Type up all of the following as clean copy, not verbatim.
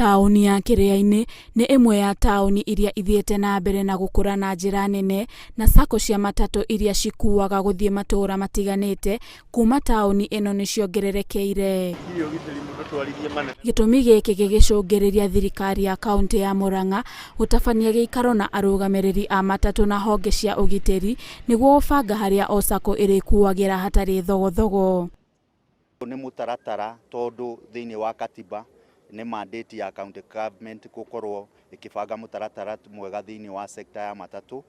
Taũni ya Kĩrĩainĩ nĩ ĩmwe ya taũni iria ithiĩte na mbere na gũkũra na njĩra nene na sacco cia matatũ iria cikuaga gũthiĩ matũũra matiganĩte kuma taũni ĩno nĩ ciongererekeire. Gĩtũmi gĩkĩ gĩgĩcũngĩrĩria thirikari ya kaũntĩ ya Murang'a gũtabania gĩikaro na arũgamĩrĩri a matatũ na honge cia ũgitĩri nĩguo gũbanga harĩa o sacco ĩrĩkuagĩra hatarĩ thogothogo. Nĩ mũtaratara tondũ thĩinĩ wa katiba nĩ mandate ya county government gũkorwo ĩkĩbanga mũtaratara mwega thĩinĩ wa sector ya matatũ.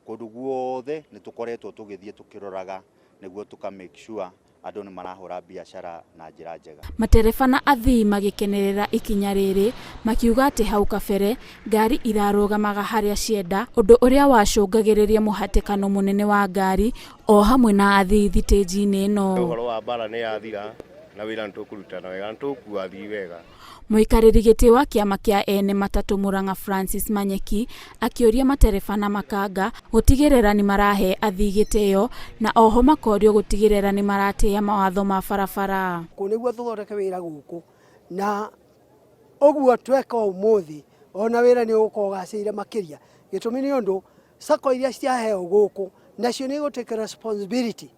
Kũndũ guothe nĩ tũkoretwo tũgĩthiĩ tũkĩroraga nĩguo tũka make sure andũ nĩ marahũra biacara na njĩra njega. Matereba na athii magĩkenerera ikinya rĩrĩ makiuga atĩ hau kabere ngari irarũgamaga harĩa cienda, ũndũ ũrĩa wacũngagĩrĩria mũhatĩkano mũnene wa ngari o hamwe na athii thitĩnji-inĩ ĩno. Ũhoro wa mbara nĩ yathira na wĩra nĩ tũkũruta na wega, nĩ tũgũkua athii wega. Mũikarĩri gĩtĩ wa kĩama kĩa ene matatũ Murang'a Francis Manyeki akĩũria matereba na makanga gũtigĩrĩra nĩmarahe athii gĩtĩo na oho makorio gũtigĩrĩra nĩmaratĩĩa mawatho ma barabara. Kũ nĩguo tũthondeke wĩra gũkũ na ũguo tweka ũmũthĩ ona wĩra nĩ ũgũkorwo ũgacĩire makĩria. Gĩtũmi nĩ ũndũ sacco iria ciaheo gũkũ nacio nĩ igũ responsibility.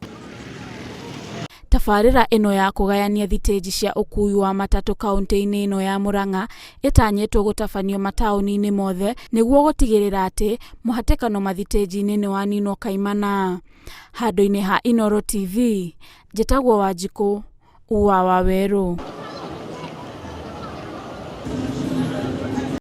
Tabarĩra ĩno ya kũgayania thitĩnji cia ũkui wa matatũ kaũntĩ-inĩ ĩno ya Murang'a ĩtanyĩtwo gũtabanio mataũni-inĩ mothe nĩguo gũtigĩrĩra atĩ mũhatĩkano mathitĩnji-inĩ nĩ waninwo kaimana. Handũ-inĩ ha Inooro TV, njĩtagwo Wanjikũ wa Wawerũ.